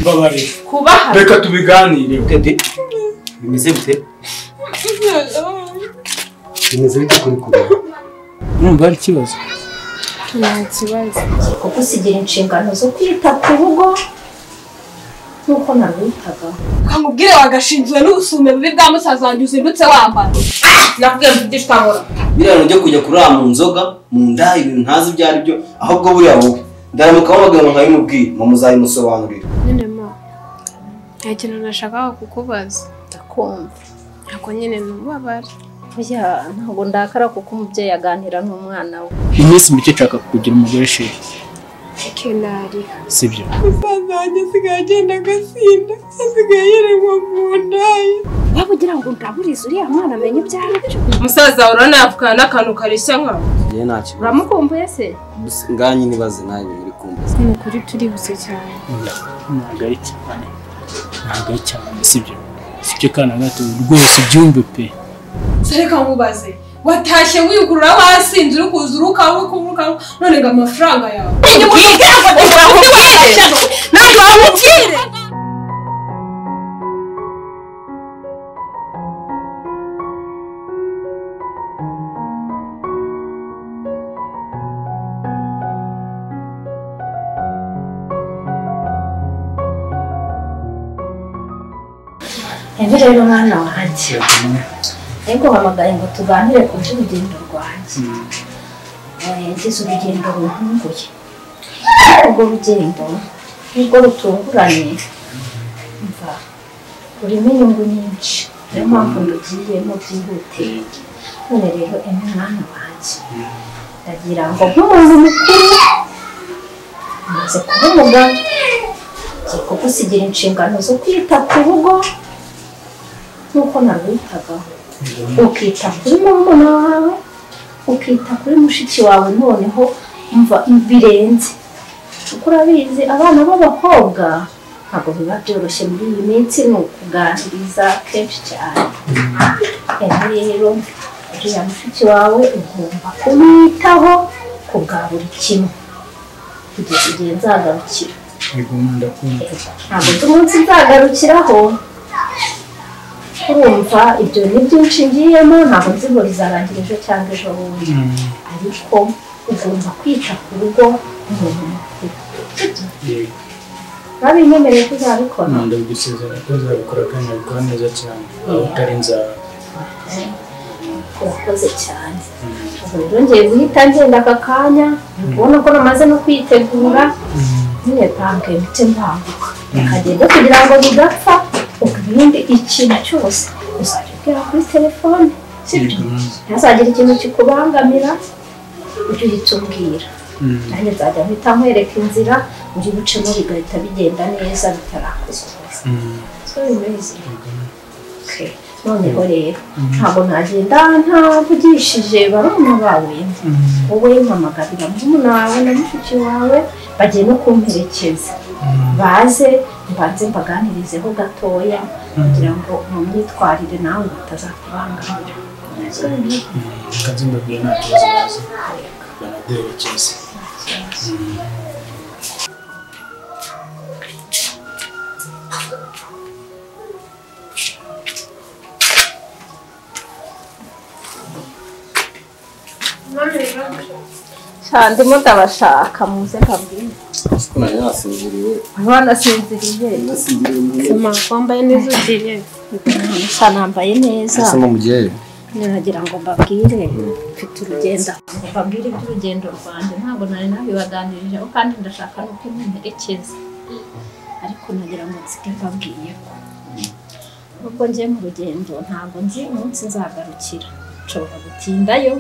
Mbabarira. Kubaha. Reka tubiganire. Tete. Bimeze bite? Bimeze bite kuri kuba? Urumva ari ikibazo? Nta kibazo. Kuko usigira inshingano zo kwita ku rugo nk'uko narwitagaho. Kamubwire wagashinzwe n'ubusume bubi bwa musaza wanjye uzindutse wambara. Nakubwiye ngo ibyo utabora. Biriya ujya kujya kurara mu nzoga, mu nda ibintu ntazi ibyo ari byo, ahubwo buriya wowe. Ndaramuka wabagabo nkabimubwira, mama uzayimusobanurira. Nyine ma, nta kintu nashakaga kukubaza. Ndakumva. Ntabwo nyine nubabara. Oya, ntabwo ndakara kuko umubyeyi aganira n'umwana we. Iminsi mike nshaka kukugira umugore sheri. Kenari. Sibyo. Musaza wanjye asigaye agenda agasinda, asigaye yirirwa mu ndayi. Waba ugira ngo ndaburize uriya mwana amenye ibyo ari byo. Musaza wawe urabona yavukana n'akantu kareshya nkawe. Njye nta kibazo. Uramukumbuye se? Nganye nibaze nawe uri kumbaza. Ni ukuri turihuse cyane. Ntabwo ari cyane. Ntabwo ari cyane, sibyo. Sibyo kana gato rwose byumve pe. Reka nkubaze. Watashye wigurura wasinze uri kuza uruka uruka none ngo amafaranga yawe. Ntabwo wamubwire. Ebe rero mwana wanjye. Ariko hamagaye ngo tuganire ku by'urugendo rwanjye. Ngize urugendo runtunguye. Urwo rugendo nubwo rutunguranye, mva rurimo inyungu nyinshi. Niyo mpamvu ndugiyemo byihutiye. None rero eme mwana wanjye, ndagira ngo nk'umuntu mukuru umaze kuba umugabo, ngiye kugusigira inshingano zo kwita ku rugo nk'uko narwitagaho. Ukita kuri murumuna wawe, ukita kuri mushiki wawe, noneho umva birenze. Kuko urabizi abana b'abakobwa ntabwo biba byoroshye muri iyi minsi, ni ukuganiriza kenshi cyane. Rero uriya mushiki wawe ugomba kumwitaho ku bwa buri kimwe kugeza igihe nzagarukira. Ntabwo nzi umunsi nzagarukiraho. Urumva ibyo ni byinshi ngiyemo, ntabwo nzi ngo bizarangira ejo cyangwa ejo bundi, ariko ugomba kwita ku rugo umuntu mukuru. Babinyemereye ko uzabikora? Ndabigusezeranya ko uzabikora kandi nabikora neza cyane, aho utari nzaba. Urakoze cyane. Ubu rero ngiye guhita ngenda aka kanya, ubona ko namaze no kwitegura, nyine pange mite mbanguka nkagenda kugira ngo bidapfa. Ibindi ikintu cyose uzajya ubwira kuri telefone, sibyo? Ntazagira ikintu kikubangamira, ujye uhita umbwira. Nanjye nzajya mpita nkwereka inzira uri bucemo bigahita bigenda neza bitarakuzuza. So bimeze. Noneho rero ntabwo nagenda ntavugishije barumuna bawe, wowe mpamagarira murumuna wawe na mushiki wawe bagiye no kumperekeza. Baze mbanze mbaganirizeho gatoya kugira ngo mu myitwarire nawe batazakubangamira. Kanze mbabwire nta kibazo baze banaguherekeze. Ndimo ndabashaka muze mbabwire. Siko nari nasinziriye. Wanasinziriye? Nasinziriye. Mama wambaye neza ugiye. Sha nambaye neza. Ese mama ugiye? Nagira ngo mbabwire mfite urugendo. Mbabwire iby'urugendo rwanjye ntabwo nari nabibaganirijeho kandi ndashaka no kumperekeza. Ariko nagira ngo nsige mbabwiye ko nubwo ngiye mu rugendo ntabwo nzi umunsi nzagarukira. Nshobora gutindayo.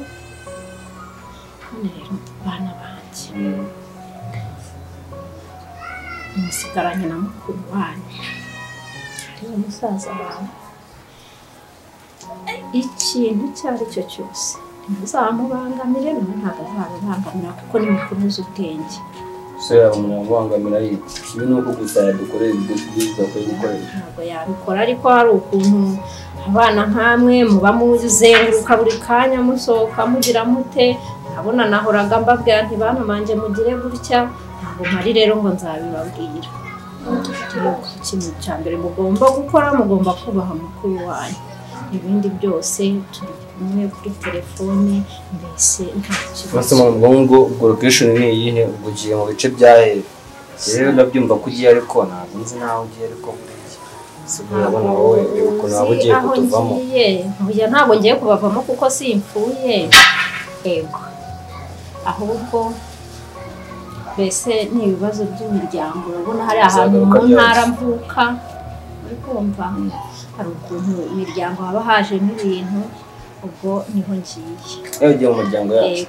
None rero bana banjye, musigaranye na mukuru wanyu ariwe musaza wawe, ikintu icyo ari cyo cyose ntimuzamubangamire, nawe ntabwo azababangamira kuko ni mukuru uzi ubwenge. So yaba umuntu yamubangamira yiki? Ibi ni uko gusa yadukorera ibyo tudakwiye gukorera. Ntabwo yabikora, ariko hari ukuntu abana nkamwe muba muzenguruka buri kanya musohoka mugira mute. Ndabona nahoraga mbabwira nti bana manje mugire gutya, ntabwo mpari rero ngo nzabibabwira. Ikintu cya mbere mugomba gukora, mugomba kubaha mukuru wanyu. Ibindi byose turi kumwe kuri telefone, mbese nta kibazo. Ubwo ubwo location ni iyihe? Ubwo ugiye mu bice bya hehe? Rero ndabyumva ko ugiye, ariko ntabwo nzi naho ugiye, ariko urabona wowe ukuntu waba ugiye kutuvamo. Oya, ntabwo ngiye kubavamo kuko simpfuye. Yego, ahubwo mbese ni ibibazo by'imiryango. Urabona hari ahantu mu ntara mvuka, uri kumva hari ukuntu imiryango haba hajemo ibintu, ubwo niho ngiye. Ugiye mu muryango yacu?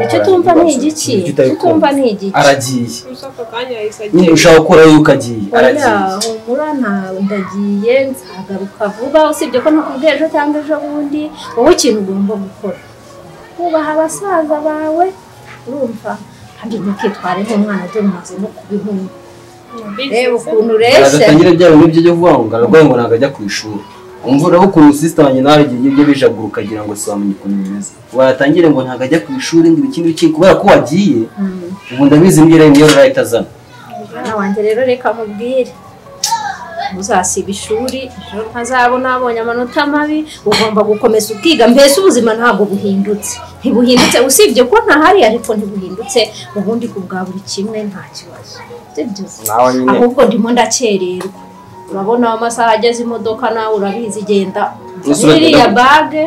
Icyo tumva ni igiki? Icyo tumva ni igiki? Aragiye. Nyine ushaka gukora yuko agiye. Aragiye. Humura, ntawe ndagiye, nzagaruka vuba, usibye ko ntakubwiye ejo cyangwa ejo bundi. Wowe ikintu ugomba gukora, kubaha abasaza bawe, urumva, kandi ntukitware nk'umwana, dore umaze no kubihunga. Reba ukuntu ureshya. Agatangira bya bintu bye byo kuvuga ngo ararwaye ngo ntabwo ajya ku ishuri. Umva uraba ukuntu sister wanjye nawe igihe ibyo bijaguruka ukagira ngo siwamenye ukuntu bimeze. Watangire ngo ntabwo ajya ku ishuri ngo ibiki n'ibiki kubera ko wagiye. Ubu ndabizi mbwira niyo right azana. Mwana wanjye rero reka mubwire, uzasiba ishuri ejo ntazabona abonye amanota mabi, ugomba gukomeza ukiga. Mbese ubuzima ntabwo buhindutse, ntibuhindutse usibye ko ntahari, ariko ntibuhindutse. Ubundi ku bwa buri kimwe nta kibazo, ahubwo ndimo ndakererwa. Urabona amasaha ageze imodoka nawe urabizi igenda. Iriya bage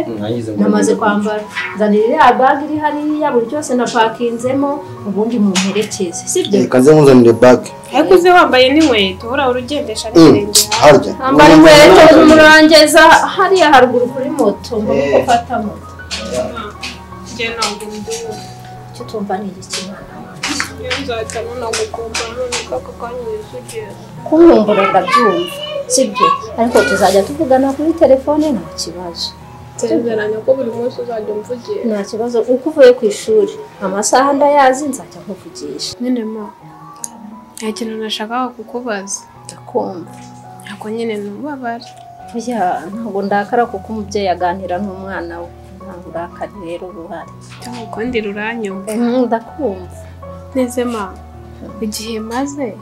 namaze kwambara, nzanira iriya bage iri hariya, buri cyose napakinzemo, ubundi mumperekeze, sibyo? Reka nze nkuzanire bage. Ariko uze wambaye n'inkweto, uhora urugendesha n'ibirenge. Harya ambara inkweto z'umurangeza hariya haruguru kuri moto, mbona uko ufata moto. Njye ntabwo mbyumva. Icyo tumva ni igiki mwana wanjye? Nzahita nanagukumbura none aka kanya uhise ugenda. Kunkumbura ndabyumva, sibyo? Ariko tuzajya tuvugana kuri telefone nta kibazo. Nsezeranya ko buri munsi uzajya umvugisha. Nta kibazo, uko uvuye ku ishuri amasaha ndayazi, nzajya nkuvugisha. Nyine ma, nta kintu nashakaga kukubaza. Ndakumva. Ntabwo nyine nubabara. Oya, ntabwo ndakara kuko umubyeyi aganira n'umwana we. Ntabwo urakari rero uruhare. Cyangwa ukundi ruranyumva. Ndakumva. Neze ma, igihe maze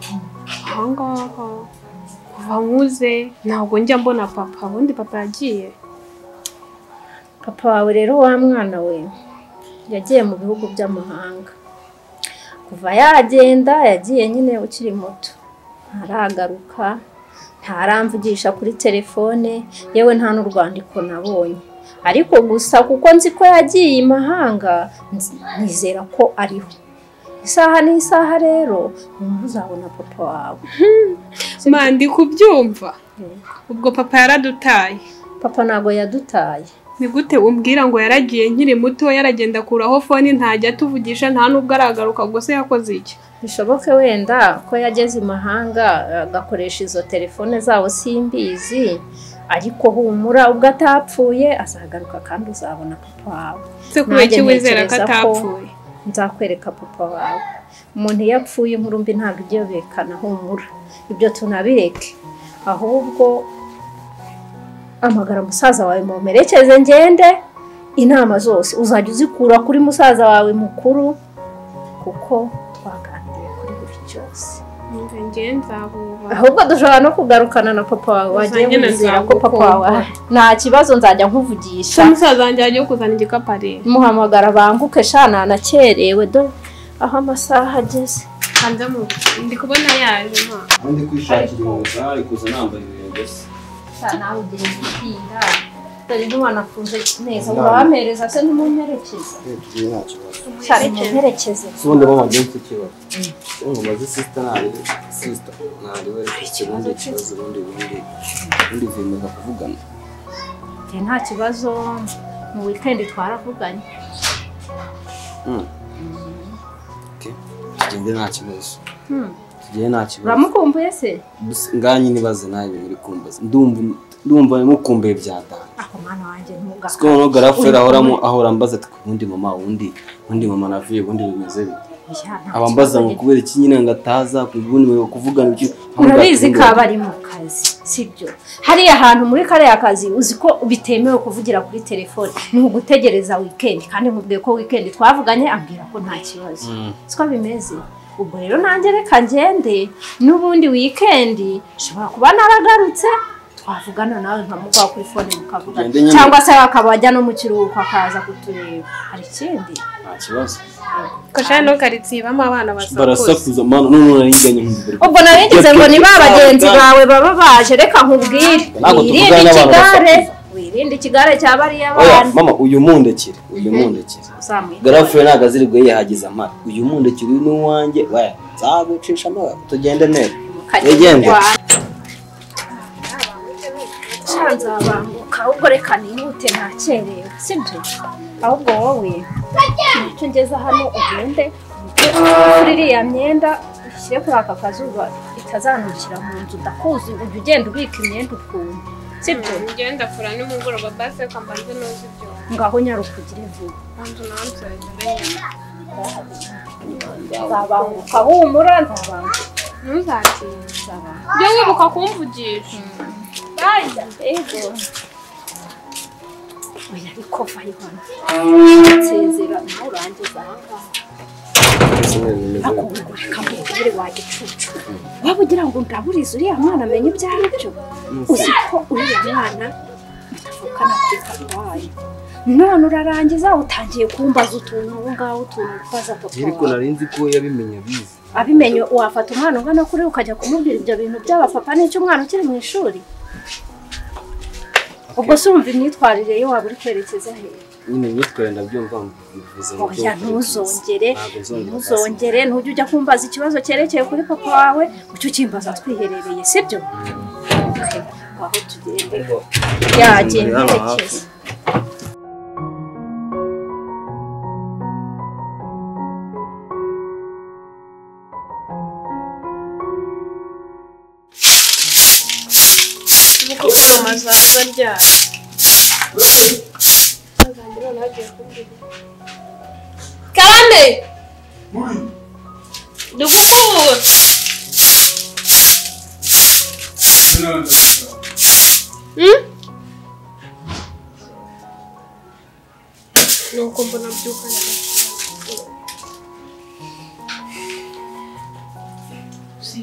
aho ngaho kuva nkuze ntabwo njya mbona papa. Ubundi papa yagiye. Papa wawe rero wa mwana we yagiye mu bihugu by'amahanga. Kuva yagenda yagiye nyine ukiri muto, ntaragaruka, ntaramvugisha kuri telefone, yewe nta n'urwandiko nabonye. Ariko gusa kuko nzi ko yagiye imahanga, nizera ko ariho. Isaha n'isaha rero uzabona papa wawe. Ma, ndi kubyumva. Ubwo papa yaradutaye? Papa ntabwo yadutaye. Ni gute umbwira ngo yaragiye nkiri muto, yaragenda akuraho fone ntajya atuvugisha, nta nubwo aragaruka, ubwo se yakoze iki? Bishoboke wenda ko yageze imahanga agakoresha izo telefone zabo, simbizi, ariko humura ubwo atapfuye azagaruka kandi uzabona papa wawe. Se kubera iki wizera ko atapfuye? Nzakwereka papa wawe. Umuntu iyo apfuye inkuru mbi ntabwo ibyo bekana, humura ibyo tunabireke, ahubwo amagara musaza wawe mumperekeze ngende. Inama zose uzajya uzikura kuri musaza wawe mukuru, kuko twaganiriye kuri buri cyose. Ahubwo dushobora no kugarukana na papa wawe, wagiye wizera ko papa wawe nta kibazo, nzajya nkuvugisha. Musaza wanjye yagiye kuzana igikapu areba. Muhamagara banguke sha, nanakerewe do aho amasaha ageze. Hanze mu ndi kubona yaje ma. Ndi kwishakira inkweto, ari kuza nambaye ibirenge se. Nawe ugenda utinda, dore ntiwanafunze neza, urabamereza se ntimunyerekeze? Nta kibazo. Cyane munyerekeze. Se ubundi mama ngiye mfite ikibazo. Ngo maze sister nari sister nari we ikibazo ikibazo ubundi ubundi vemeza kuvugana. Nta kibazo, mu weekend twaravuganye. Okay. Tugende nta kibazo. Tugende nta kibazo. Uramukumbuye se? Nganye nibaze nawe uri kumbaza. Ndumva mukumbuye byadana. Ako mwana wanjye ntuga. Siko no garafera ahora mbaza ati ubundi mama ubundi mama navuye ubundi bimeze bite. Abambaza ngo kubera iki nyine ngataza ubundi kuvugana iki. Urabizi ko abari mu kazi, sibyo? Hariya hantu muri kariya kazi uzi ko bitemewe kuvugira kuri telefone, ni ugutegereza weekend, kandi nkubwiye ko weekend twavuganye ambwira ko nta kibazo. Siko bimeze. Ubwo rero nanjye reka ngende, n'ubundi weekend nshobora kuba naragarutse twavugana nawe nkamuguha kuri phone mukavugana, cyangwa se akaba ajya no mu kiruhuko akaza kutureba. Hari ikindi? Nta kibazo. Koshana no karitsiye bama abana barasakuza mana none nariganye nkubwira. Ubwo naringize ngo ni ba bagenzi bawe baba baje, reka nkubwire. Wirinde ikigare cya bariya bana. Mama uyu mundekere, uyu mundekere. Garafure ntago azirwe yihagiza amara. Uyu mundekere uyu n'uwanjye, waya nzagucisha amara tugende neza. Yegende. Nzabanguka ahubwo reka nihute ntakerewe, sibyo? Ahubwo wowe icyo ngeze hano ugende kuri iriya myenda ushyire kuri aka kazuba itazanukira mu nzu, ndakuzi ujya ugenda ubika imyenda ukuntu, sibyo? Ngenda fura nimugoroba basi kambanze noza ibyo. Ngaho nyaruka ugire vuba. Nzabanguka humura, nzabanguka. Ntuzatinye. Jya wibuka kumvugisha. Ego. Oya ariko vayo hano. Nsezera nturangiza aha ngaha. Akubwo reka nkubwire wa gicucu. Waba ugira ngo ndaburize uriya mwana amenye ibyo ari byo? Uzi ko uriya mwana mutavukana kuri papa wanyu. None urarangiza utangiye kumbaza utuntu ubu ngaho utuntu ubaza papa wawe. Ariko nari nzi ko yabimenye abizi. Abimenye wafata umwana ungana kuri ukajya kumubwira ibyo bintu by'abapapa n'icyo umwana ukiri mu ishuri. Ubwo se urumva imyitwarire ye waba uri kwerekeza he? Nyine imyitwarire ndabyumva bivuze ngo oya ntuzongere, ntuzongere, ntujye ujya kumbaza ikibazo cyerekeye kuri papa wawe, ujye ukimbaza twiherereye, sibyo? Aho tugende. Yagenda yerekeza. Mazaza ryari Karame ndugukubura nuko mbona byukana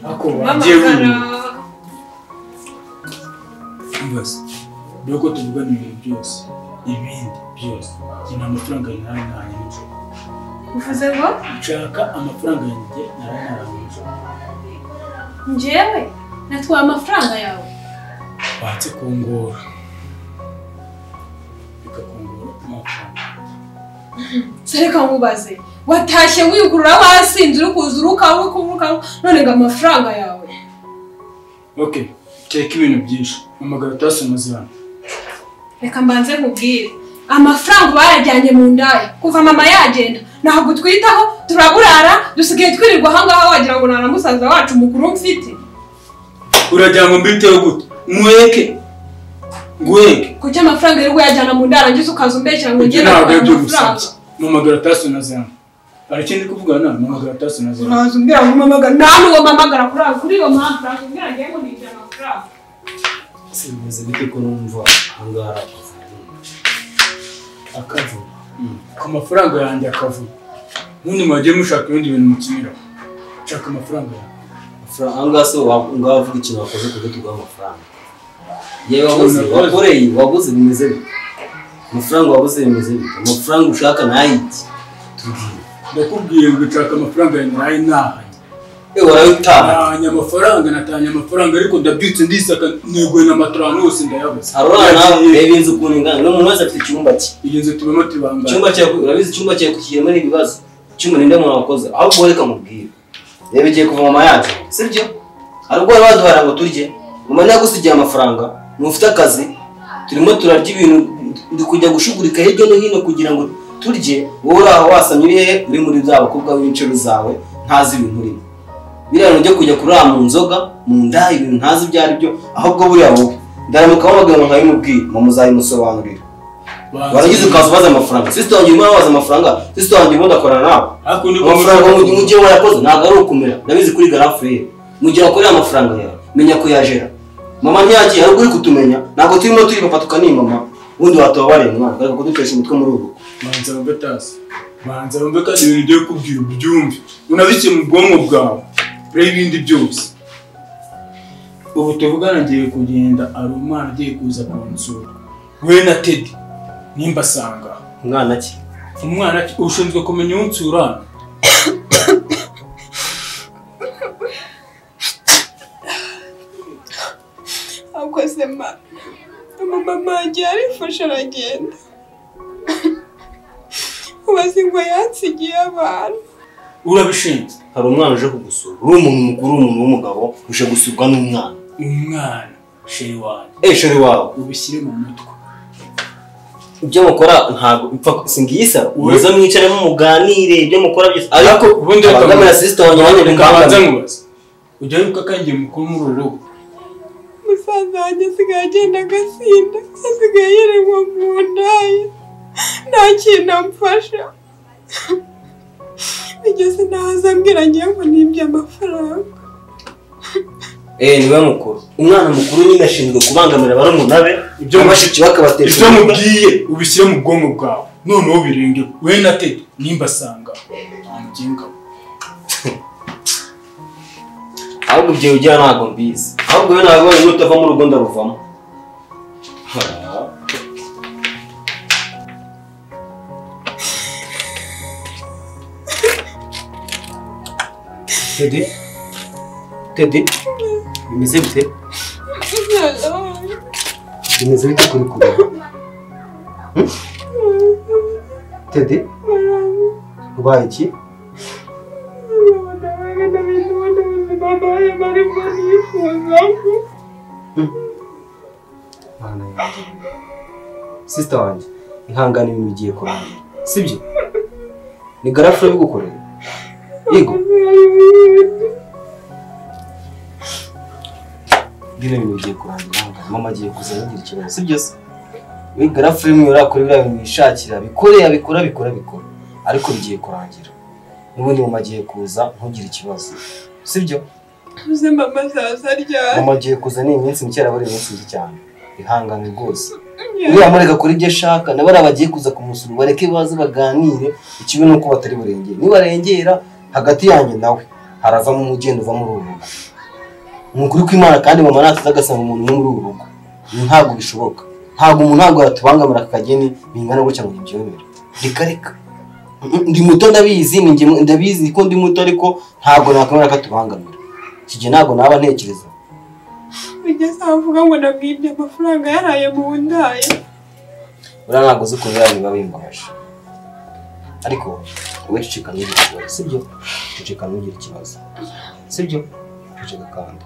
ako wagiye ibibazo mbere ko tuvugana ibintu byose ibindi byose njye nta mafaranga nari nahanye nijoro. Uvuze ngo nshaka amafaranga yanjye nari nahanye nijoro. Njyewe natwaye amafaranga yawe? Watse kungora bikakungora amafaranga. Reka nkubaze, watashye wiyugurura wasinze uri kuza uruka uruka none ngo amafaranga yawe? Okay, teka ibintu byinshi mpamagara utasonoze hano. Reka mbanze nkubwire, amafaranga bayajyanye mu ndaya kuva mama yagenda ntabwo twitaho, turaburara, dusigaye twirirwa aha ngaha wagira ngo nta na musaza wacu mukuru mfite. Uragira ngo mbiteho gute? Mweke ngweke kuki amafaranga yirirwa yajyana mu ndaya arangiza ukaza umbeshyira ngo ngende ntabwo aribyo gusabye. Mpamagara utasonoze hano. Hari ikindi kuvugana? Mpamagara utasonoze hano. Uraza umbwira ngo mpamagara, nta n'uwo mpamagara kuri iyo mpamvu uraza umbwira ngiye ngo ninjye amafaranga. Simeze bite ko numva ahangaha akavuyo ku mafaranga yanjye akavuyo. Ubundi mwagiye mushaka ibindi bintu mukinira, nshaka amafaranga yanjye. Ahangaha se ngaho avuga ikintu wakoze kuko tuguha amafaranga. Yewe wabuze, wakoreye, wabuze bimeze bite? Amafaranga wabuze bimeze bite? Amafaranga ushaka nayiki? Tubwire. Ndakubwiye ngo nshaka amafaranga yanjye nari nahanye. Warayitahanye amafaranga, natahanye amafaranga ariko ndabyutse ndisaka neguye na matora hose ndayabuze. Harora reba inzu ukuntu ingana, n'umuntu wese afite icyumba cye. Iyi nzu tubamo tubangana. Icyumba cyawe urabizi, icyumba cyawe kukigiramo n'ibibazo. Icyumba ninde muntu wakoze? Ahubwo reka mubwire. Reba igiye kuva mama yacu, sibyo? Hari ubwo baduhara ngo turye, mama ntiyagusigiye amafaranga, ntufite akazi, turimo turarya ibintu, ndi kujya gushugurika hirya no hino kugira ngo turye, wowe uri aho wasamye uri hehe? Uri muri bya bakobwa b'incuro zawe, ntazi ibintu urimo. Biriya bintu byo kujya kurara mu nzoga, mu nda, ibintu ntazi ibyo ari byo, ahubwo buriya wowe ndaramuka wabagana nkabimubwira, mama uzabimusobanurira. Warangiza ukaza ubaza amafaranga. Sister wanjye urimo wabaza amafaranga. Sister wanjye ubundi akorana nawe. Amafaranga mu gihe wayakoze ntabwo ari ukumera. Ndabizi kuri garafurere. Mu gihe wakoreye amafaranga yawe menya kuyajera. Mama ntiyagiye ahubwo uri kutumenya. Ntabwo turimo turi papa tukanimama. Ubundi watubabarira mwana ariko kudutesha umutwe muri ubu. Banza wumve tasi. Banza wumve kandi ibintu ugiye kubwira ubyumve. Unabike mu bwonko bwawe. Reba ibindi byose. Ubu tuvugana ngiye kugenda ari umwana ugiye kuza kunsura. We na Teddy nimba sanga. Umwana ki? Umwana ki ushinzwe kumenya unsura? Akoze ma. Mama wanjye yarifashe aragenda. Ubaze ngo yansigiye abantu. Urabishinzwe. Hari umwana uje kugusura. Uri umuntu mukuru, umuntu w'umugabo uje gusurwa n'umwana. Umwana sheri wanjye. Sheri wawe. Ubishyire mu mutwe. Ibyo mukora ntabwo ipfa singiyisa. Muze mwicaremo muganire ibyo mukora byose. Ariko ubundi reka sister wanjye wanjye nkabanza nkubaze. Ujya wibuka kangiye mukuru muri uru rugo. Musaza wanjye asigaye agenda agasinda, asigaye yirirwa mu ndaya. Nta kintu amfasha. Bigeze naza ambwira ngiye ngo nibye amafaranga. Niwe mukuru. Umwana mukuru nyine ashinzwe kubangamira barumuna be, ibyo bashiki bakabatesha. Ibyo mubwiye ubishyire mu bwonko bwawe. Noneho birenge we na Teddy nimba sanga. Ntamuginga. Ahubwo ibyo ugira ntabwo mbizi. Ahubwo we ntabwo utava mu rugo ndaruvamo. Teddy? Teddy? Bimeze bite? Bimeze bite kuri kureba? Teddy? Ubaye iki? Sister wanjye, ihangane ibintu bigiye kurangira. Sibyo? Ni garafure bigukorera. Yego. Bino bintu bigiye kurangira. Mama agiye kuza agira ikibazo. Sibyo se? We garafure imwe urakora biriya bintu wishakira, bikore abikora bikora bikora. Ariko bigiye kurangira. N'ubundi mama agiye kuza ntugire ikibazo. Sibyo? Uze mama azaza ryari? Mama agiye kuza ni iminsi mike arabura iminsi mike cyane. Ihangane rwose. Uriya mureka kuri ibyo ashaka, na bariya bagiye kuza kumusura bareke baze baganire, ikibi ni uko batari burengere. Nibarengera hagati yanjye nawe haravamo umugendo uva muri uru rugo. Ni ukuri kw'Imana kandi mama natwe agasanga umuntu umwe muri uru rugo. Ntabwo bishoboka. Ntabwo umuntu ntabwo yatubangamira aka kageni bingana gutya ngo ntibyemere. Reka reka. Ndi muto ndabizi, ndabizi ko ndi muto ariko ntabwo nakwemera ko atubangamira. Iki gihe ntabwo naba ntekereza. Bigeze aho avuga ngo namwibye amafaranga yaraye mu ndaya. Uriya ntabwo uzi ukuntu biriya biba bimbabaje. Ariko wowe ceceka ntugire ikibazo, sibyo? Ceceka ntugire ikibazo. Sibyo? Ceceka kandi.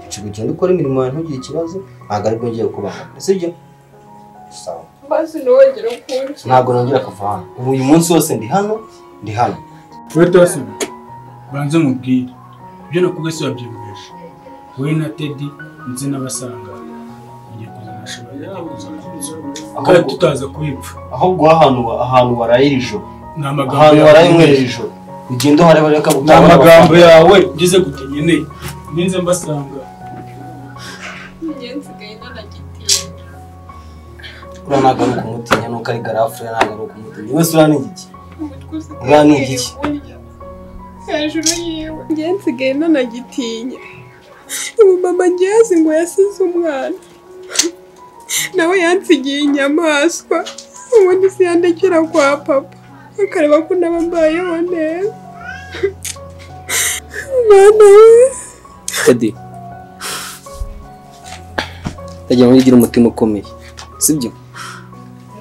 Ceceka ugende ukore imirimo yawe ntugire ikibazo, ntabwo aribwo ngiye kukubangamira, sibyo? Sawa. Basi ntiwongere ukundi. Ntabwo nongera kuva hano. Ubu uyu munsi wose ndi hano, ndi hano. Wowe Tasi, banze mubwire. Ibyo nakubwiye si wabyumvishe. We na Teddy nzi n'abasanga ngiye kuzana shobora kuzana. Kandi tutaza kubipfa. Ahubwo ahantu waraye iri joro. Ni amagambo ahantu waraye umwe ijoro. Ugenda uhareba reka Ni amagambo yawe ngeze gute nkeneye. Ninze mbasanga. Njye nsigaye nanagitinya. Uriya ntabwo ari ukumutinya nuko ari garafure ntabwo ari ukumutinya. Wese uriya ni igiki? Uriya ni igiki? Hejuru yiwe. Njye nsigaye nanagitinya. Ubu mama ngiye ngo yasize umwana. Nawe yansigiye inyamaswa. Ubundi si yandekera kwa papa. Akareba ko naba mbayeho neza. Mwana we. Teddy. Ndagira ngo ugire umutima ukomeye. Sibyo?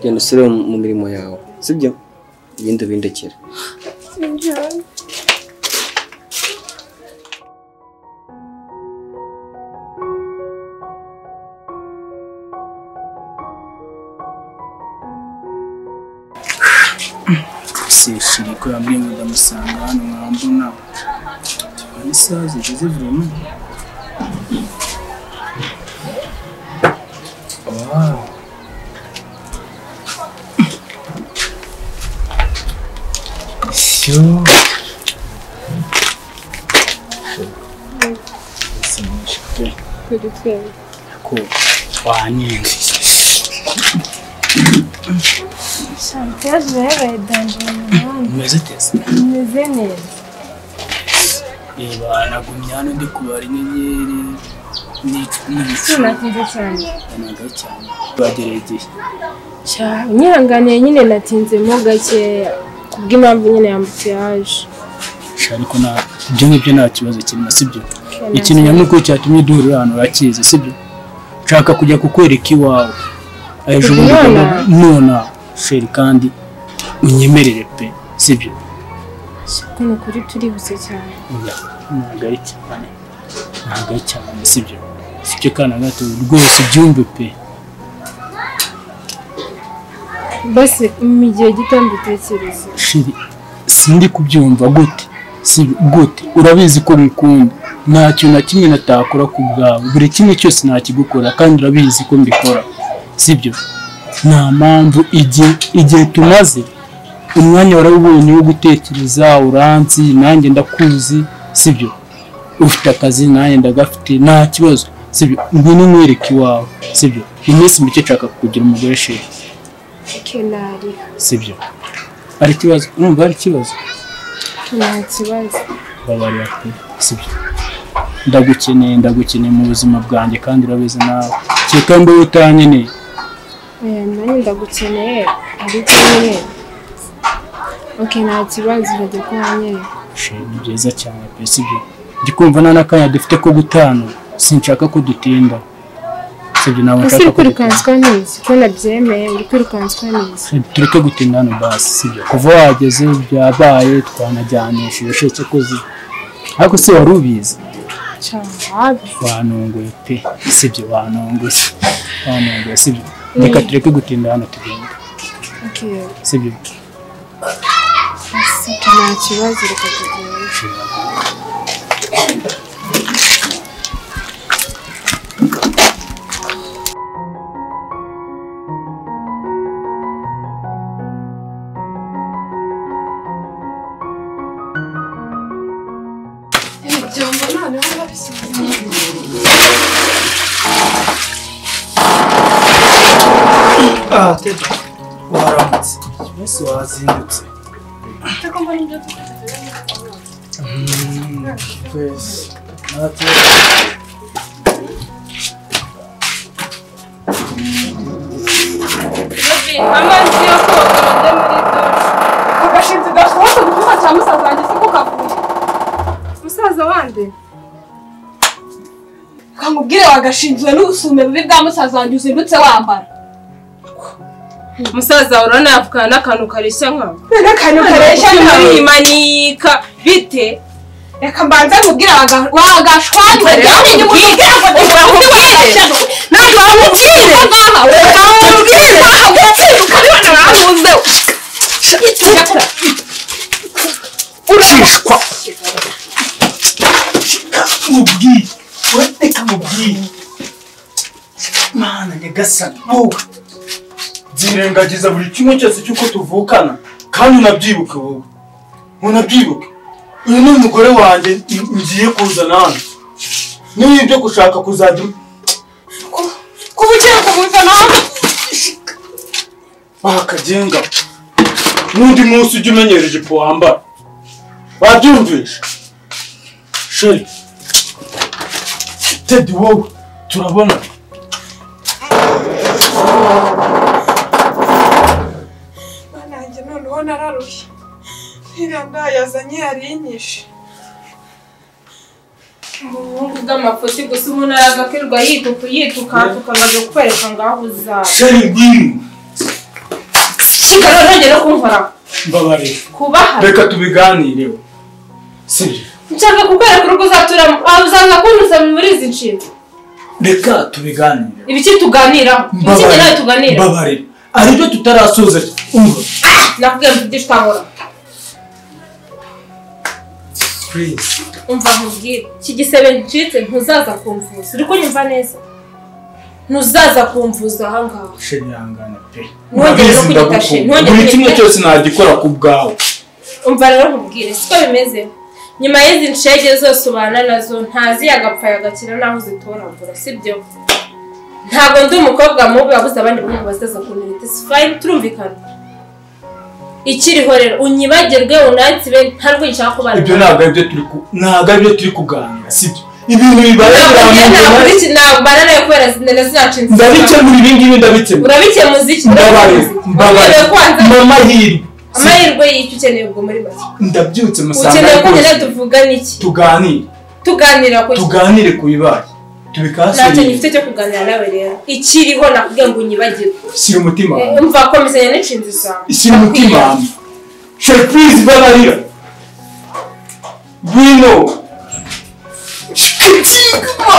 Genda usubire mu mirimo yawe. Sibyo? Ibindi ubindekere. Njyana. Sishiri ko yambwiye ngo ndamusanga hano nkambona. Tubona isaha zigeze vraiment. Wow. Yo. Ko wanyenze. Chanteuse yabaye danger mu muhanda. Umeze tese? Umeze neza. Eba nagumye hano ndi kubara inyenyeri n'ibicu. Natinze cyane. Ntabwo cyane. Bagereye igihe. Nyihanganiye nyine natinzemo gake kubw'impamvu nyine yambutiyaje. Ariko na ibyo ngibyo nta kibazo kirimo, sibyo? Ikintu nyamukuru cyatumye duhurira hano urakizi, sibyo? Nshaka kujya kukwereka iwawe ejo bundi nona sheri, kandi unyemerere pe, sibyo? Ni ukuri turihuse cyane. Ntabwo ari cyane, ntabwo ari cyane, sibyo? Sibyo kana gato rwose byumve pe. Basi mu gihe gito mbitekereza. Sheri, sindi kubyumva gute? Si gute? Urabizi ko ngukunda, nta kintu na kimwe natakora ku bwawe, buri kimwe cyose nakigukora kandi urabizi ko mbikora, sibyo? Nta mpamvu igihe tumaze umwanya warawubonye wo gutekereza, uranzi nanjye ndakuzi, sibyo? Ufite akazi nanjye ndagafite, nta kibazo, sibyo? Ngwino nkwereke iwawe, sibyo? Iminsi mike nshaka kukugira umugore sheri. Sibyo? Hari ikibazo? Urumva hari ikibazo? Nta kibazo. Babarira pe, sibyo? Ndagukeneye, ndagukeneye mu buzima bwanjye kandi urabizi nawe. Kereka mbe utankeneye. Nanjye ndagukeneye ariko nyine okay, nta kibazo, urajya ko wanyereka. Ni byiza cyane pe, sibyo? Ndi kumva nta n'akanya dufite ko gutana, sinshaka ko dutinda. Sibyo, ntabwo nshaka ko kwirukanswa neza, ko nabyemeye, uri kwirukanswa neza. Tureke gutinda hano basi, sibyo? Kuva wageze byabaye twanajyanishije sheke kozi. Ariko se wari ubizi? Wanongoye pe, sibyo? Wanongoye. Wanongoye, sibyo? Reka tureke gutinda hano tugende. Okay. Sibyo? Nta kibazo, reka tugende. Ah, Teddy, waramutse. Mbese wazindutse. Twese. Natwe. Amazi yo koga bajya muri dushe. Agashinzi gashoboka gutuma cya musaza wanjye siko kavuye. Musaza wande? Kamubwire wagashinzwe n'ubusume bubi bwa musaza wanjye uzindutse wambara. Musaza urabona yavukana n'akantu kareshya nkawe. N'akantu kareshya nkawe. Imanika bite? Reka mbanze nkubwire wagashwanywe Urashishwa. Mubwire, reka mubwire. Mana nyagasani wowe. Nzirengagiza buri kimwe cyose cy'uko tuvukana kandi unabyibuke wowe. Unabyibuke. Uyu ni umugore wanjye ngiye kuzana hano. Niba ibyo gushaka kuzajya kuba ugiye kumuzana hano. Bakagenga. N'undi munsi ujya umenyera ijipo wambara. Wabyumvishe? Sheri. Teddy wowe turabona. Nanjye noneho nararushye. Iriya ndayazanye yarinyishe. Ubuhungu bw'amafuti gusa umuntu araza akirirwa yituka yituka kukwereka ngaho uzaba. Sheri ngwino. Shika rero ntongere no kunkoraho. Mbabarira. Kubaha. Reka tubiganireho. Sibyo? Nshaka kukwereka urugo uzaturamo. Uzaza kuntuza muri izi nshinga. Reka tubiganireho. Ibiki tuganiraho? Ibiki njye nawe tuganiraho? Mbabarira. Aribyo tutarasoza. Umva. Nakubwiye mvugisha utahora. Please. Umva nkubwire. Iki gisebe ncitse ntuzaza kumvuza. Uri kunyumva neza? Ntuzaza kumvuza aha ngaha. Sheri ihangane pe. Ntongere no kunyita sheri. Buri kimwe cyose nagikora ku bwawe. Umva rero nkubwire siko bimeze. Nyuma y'izi nshege zose ubana nazo ntazi yagapfa yagakira naho uzitoragura, sibyo? Ntabwo ndi umukobwa mubi wabuze abandi bahungu bazaza kuntereta. It's fine, turumvikana. Ikiriho rero unyibagirwe unansibe ntarwo nshaka kubana. Ibyo ntabwo aribyo turi ku ntabwo aribyo turi kuganira, sibyo? Ibintu bibaye nabana nawe kubera zinacitse. Ndabikemura ibi ngibi, ndabikemura. Urabikemuza iki? Mbabarira. Amahirwe. Amahirwe y'icyo ukeneye ubwo muri make. Ndabyutse musanga. Ukeneye ko nyine tuvugana iki? Tuganire. Tuganira ku tuganire ku bibaye. Tubikasire. Ntacyo ngifite cyo kuganira nawe rero. Ikiriho nakubwiye ngo unyibagirwe. Shyira umutima. Umva komezanya n'inshinzi zawe. Shyira umutima. Sheri please babarira. Ngwino. Shikatigma.